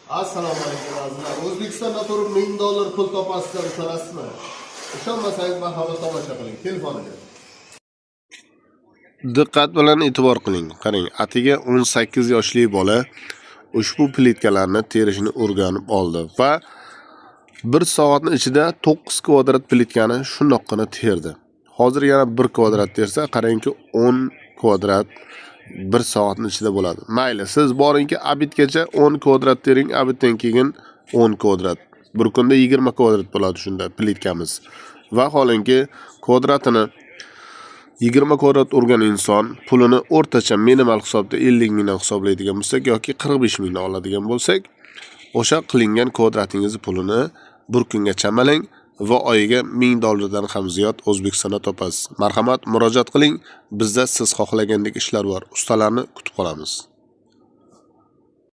Assalomu alaykum, azizlar. O'zbekistonda turib 1000 dollar pul topasizlar, ishonasizmi? Ishonmasangiz, marhamat, tomosha qiling. Telefoniga. Diqqat bilan e'tibor qiling. Qarang, atigi 18 yoshli bola ushbu plitkalarni terishni o'rganib oldi va bir soatni ichida 9 kvadrat plitkani shundoqqina terdi. Hozir yana 1 kvadrat tersa, qarangki, 10 kvadrat bir soatni ichida bo'ladi. Mayli, siz boringki, обед gacha 10 kvadrat tering, обед dan keyin 10 kvadrat. Bir kunda 20 kvadrat bo'ladi shunda plitkamiz. Vaholanki, kvadratini 20 kvadrat urgan inson pulini o'rtacha minimal hisobda 50 mingdan hisoblaydigan bo'lsak yoki 45 mingdan oladigan bo'lsak, o'sha qilingan kvadratingiz pulini bir kunga chamalang va oyiga 1000 dollardan ham ziyod O'zbekistonda topasiz. Marhamat, murojaat qiling. Bizda siz xohlagandek ishlar bor. Ustalarni kutib qolamiz.